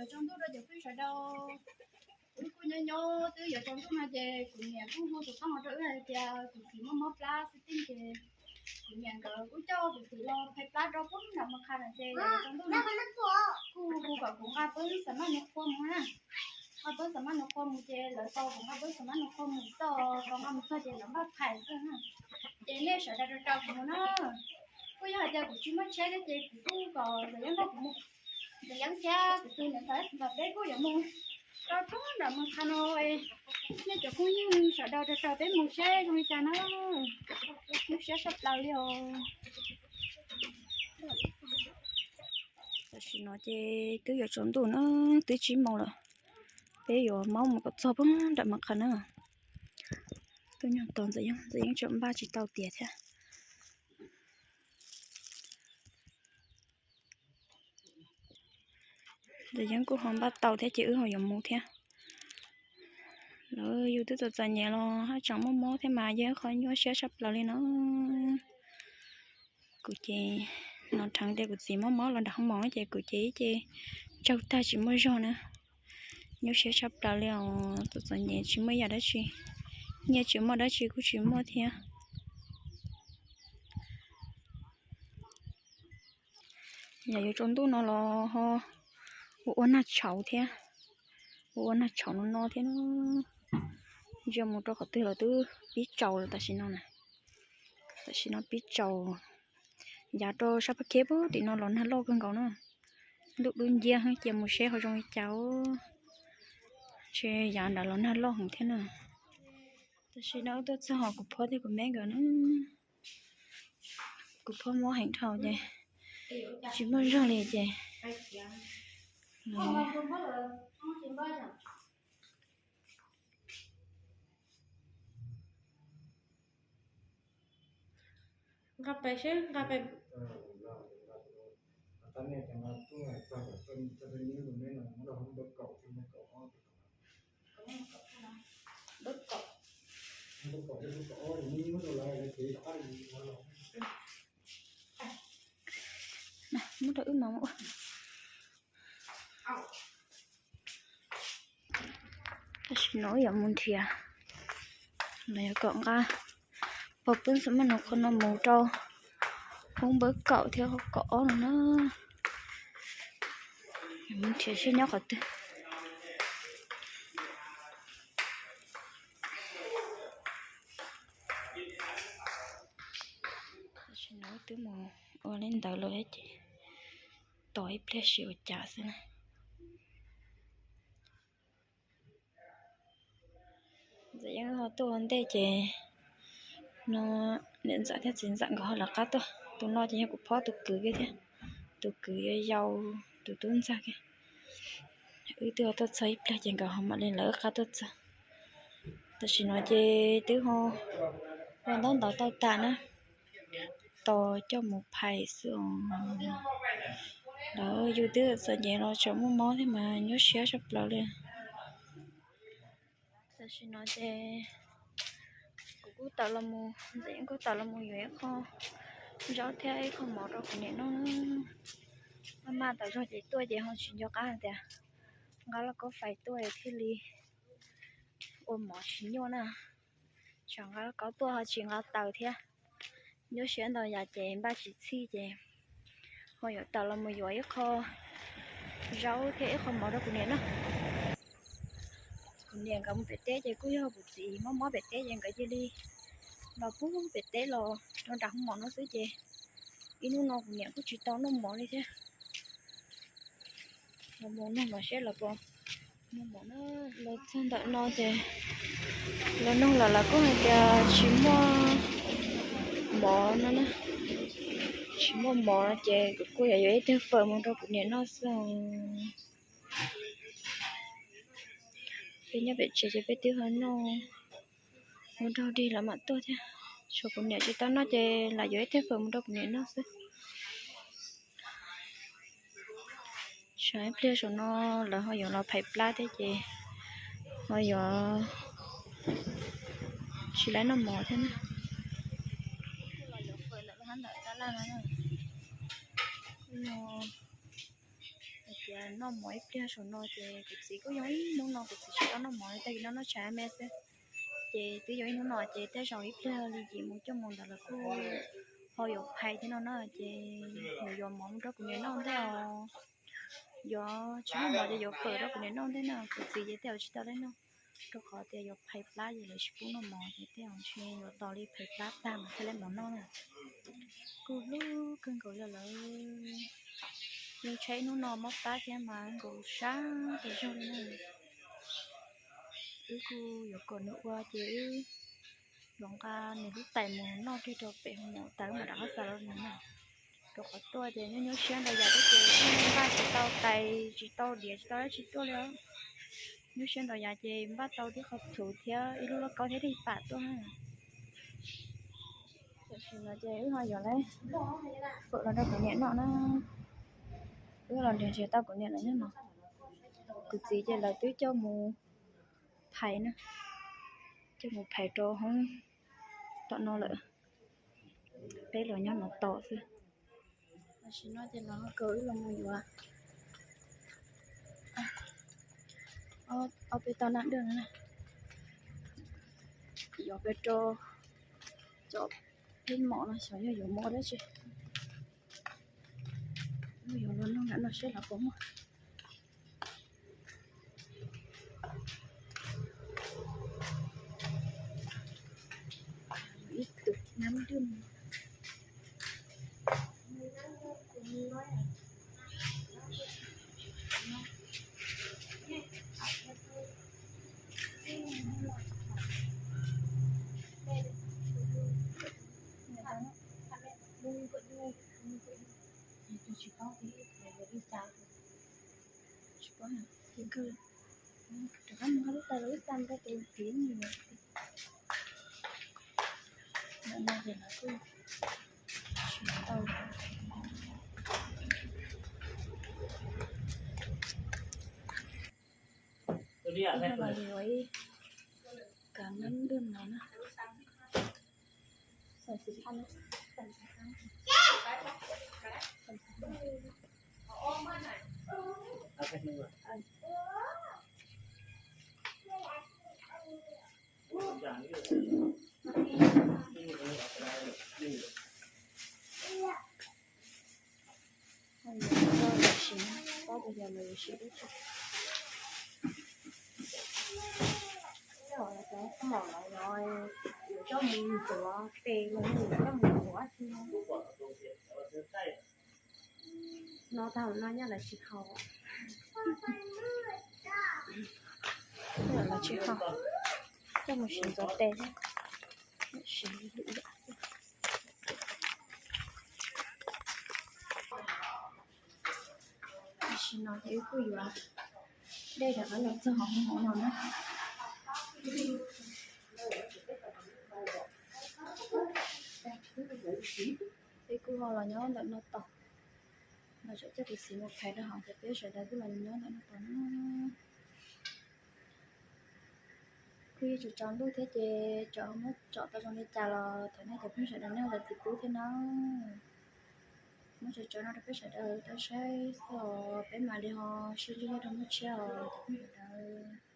Yuav tsaus ntuj rau cov phooj ywg sawv daws, wb kuj nyob nyob twb yuav tsaus ntuj no ces kuv niam kuj hu tus koj hais rau wb hais tias kuv txiv muaj mob plab xwb tij ces kuv niam nkawd kuj coj kuv txiv los phais plab rau pub nram mus qha no ces yuav tsaus ntuj no kuj hu kom kuv nqa peb xav maj nws qhua mus na. Nqa peb xav maj nws qhua mus ces lawv tau kuv nqa peb xav maj nws qhua mus txog, nqa mus txog ces lawv npaj phais xwb na. Ces nej sawv daws rau rau kuv mus na. Kuj yog hais tias kuv tsis muaj tsheb thiab ces kuv kuj kom Ntxawm Yeeb nrog kuv mus. Ntxawm Yeeb thiab kuv tus niam ntxawm los peb kuj yuav mus rau pub nram mus qha no. Nej cov phooj ywg sawv daws rau rau peb mus seb zoo li cas na. Nyuaj siab tshaj plaws li os. Tam sim no ces twb yuav tsaus ntuj na, twb tsib moos lawm. Peb yuav maub mus kom txog pub nram mus qha na. Tuaj nyob tos Ntxawm Yeeb, Ntxawm Yeeb tseem npaj tsis tau tiav thiab. Ntxawm Yeeb kuj ho npaj tau thiab ces wb ho yuav mus thiab. Lawv yus twb txom txom nyem los haj tseem muaj mob thiab mas yog qhov nyuaj siab tshaj plaws li no. Kuv ces hnov dheev tias kuv txiv muaj mob los nram hoo maum ces kuv ces ib ce tsaug tag tsis muaj zog na. Nyuaj siab tshaj plaws li os, txom txom nyem tsis muaj yam dab tsi, nyiaj tsis muaj dab tsi kuj tsis muaj thiab. Yog yuav tsaus ntuj no los ho ua ua nag tshauv thiab, ua ua nag tshauv no no thiab. Ntsia mus rau qhov twg los twb pib tsaus lawm tam sim no na. Tam sim no pib tsaus, yav rau sab Phab Kheb puag tim no los nag loj kawg nkaus na. Ntuj dub nciab heev, cia mus seb ho zoo li cas. Ntshe yav nrad los nag loj heev thiab na. Tam sim no wb tuaj txog hos kuv phob thiab kuv me nkawd na. Kuv phob mob heev dhau ces tsis muaj zog li ces nqa pais seb nqa pais. Muab rau wb mas ua. Tam sim no wb yuav mus nrhiav, los yog kom nqa pog peb xav maj nws qhua no mus rau hoob npawb kaum thiab kaum ob no na. Mus nrhiav seb nyob qhov twg. Tam sim no wb twb mus ua li ntawd lawm ces tos ib pliag seb ua cas xwb na. Ntxawm Yeeb ho tuaj ua ntej ces no niam ntxawm thiab txiv ntxawm nkawd ho lawv qab tuaj. Tus no ces yog kuv phob tus kwv kiag thiab, tus kwv yau yau, tus tub ntxawg kiag. Wb twb ho tuaj txog ib pliag ces nkawd ho mam li lawv qab tuaj txog. Tam sim no ces twb ho ua ntaub ntawv tau tas na, tos coj mus phais xwb os. Lawv yus twb txom nyem los tseem muaj mob thiab mas nyuaj siab tshaj plaws li. Tam sim no ces kuv kuj tawm los mus, Ntxawm Yeeb kuj tawm los mus yuav ib qho zaub thiab ib qho mov rau kuv niam noj na. Maj maj tas zog ces tuaj ces ho tsis nco qab hais tias nqa lauj kaub fais tuaj thiaj li ua mov tsis nyuaj na. Tsam nqa lauj kaub tuaj ho tsis nqa taws thiab. Nyuaj siab ntau yam ces npaj tsis txhij ces ho yuav tawm los mus yuav ib qho zaub thiab ib qho mov rau kuv niam noj. Kuv niam nkawd mus pem teb ces kuj yog kuv txiv mob mob pem teb ces nkawd cia li los pub pem teb los rau nram hoob mov no xwb ces ib hnub no kuv niam kuj tsis tau noj mov li thiab. Los mus nug mas seb lawv puas muaj mov na. Los txog ntawm no ces lawv nug los lawv kuj hais tias tsis muaj mov no na. Tsis muaj mov no ces kuv kuj yuav yuav ib teg fawm mus rau kuv niam noj xwb os. Peb nyob pem tsev ces peb twb ho noj ua nraug dig lawv mam tuaj thiab. Tshuav kuv niam tsis tau noj ces lam yuav ib teg fawm mus rau kuv niam noj xwb. Tsam ib pliag saum no lawv ho yuav los phais plab thiab ces ho yuav tsis laib noj mov thiab na. Noj mov ib pliag saum no ces kuv txiv kuj yog ib hnub no kuv txiv tsis tau noj mov, tag kis no noj tshais me xwb. Ces twb yog ib hnub no ces tej zaum ib pliag li yim mus cuaj mus ntawd lawv kuj ho yuav phais thiab no na, ces yuav yuav mov mus rau kuv niam noj ntej os. Yuav tsis noj mov ces yuav fawm rau kuv niam noj ntej na, kuv txiv ces tej zaum tsis tau li noj, rau qhov tias yuav phais plab ces lawv tsis pub noj mov ces tej zaum ntshe yuav tos li phais plab tag mas thiaj li mov noj na. Kuj hlub kawg nkaus li lawm. Yeej tshaib hnub no mob plab thiab mas nkaus sab tas zog li na. Wb kuj yuav kom nws ua ces wb yuav nqa nws lub tais mus noj kiag rau pem hauv mus tawv mam rov qab xa los mus na. Rau qhov tuaj ces nyuaj nyuaj siab ntau yam thiab ces npaj tsis tau tais tsis tau diav tsis tau dab tsi tuaj li. Nyuaj siab ntau yam ces npaj tau tib qho txhuv thiab ib lub lauj kaub thiab ib pam tuaj na. Tam sim no ces wb ho yuav lawm fawm los rau kuv niam noj na. Wb los nrhiav nrhiav tau kuv niam lawv nyob no. Kuv txiv ces lawv twb coj mus phais na, coj mus phais rau hoob tom no lawm. Peb los nyob no tos xwb. Tam sim no ces lawv ho kom wb los mus yuav ob peb tog nab dwj no na, yuav pem rau cov peb mom no xyov yog yuav mus ua dab tsi. Yuav los nug nram no seb lawv puas muaj. Ib tug nab dwj. Tsis paub, rov qab mus nqa lub tais los wb xa rau tus txiv ne. Ntawm no ces lawv kuj tsis tau. Ib no los yuav ib kav nab dwj no na. Yuav coj los siv, tab sis yog lawv yuav siv lub tsev. Cov pog los yog yuav coj mus ntxuav tes los yog yuav coj mus ntxuav dab tsi no. No tag no nyob lawv tsis haus. Lawv tsis haus, coj mus siv ntxuav tes thiab, siv lwm yam xwb. Tam sim no ces wb kuj yuav dej rov qab los txog hauv hoob no na. Peb kuj ho los nyob ntawm no tos, los tseem coj kuv txiv mus phais rau hauv ces peb sawv daws kuj los nyob ntawm no tos na. Kuj yeej tsaus tsaus ntuj thiab ces tsam muab tsom tau zoo li cas los thov nej cov phooj sawv daws nej zam txim pub thiab na. Muab tsaus tsaus no rau peb sawv daws tau saib xwb os, peb mam li ho sib ntsib nyob rau hnub tshiab os cov phooj sawv daws.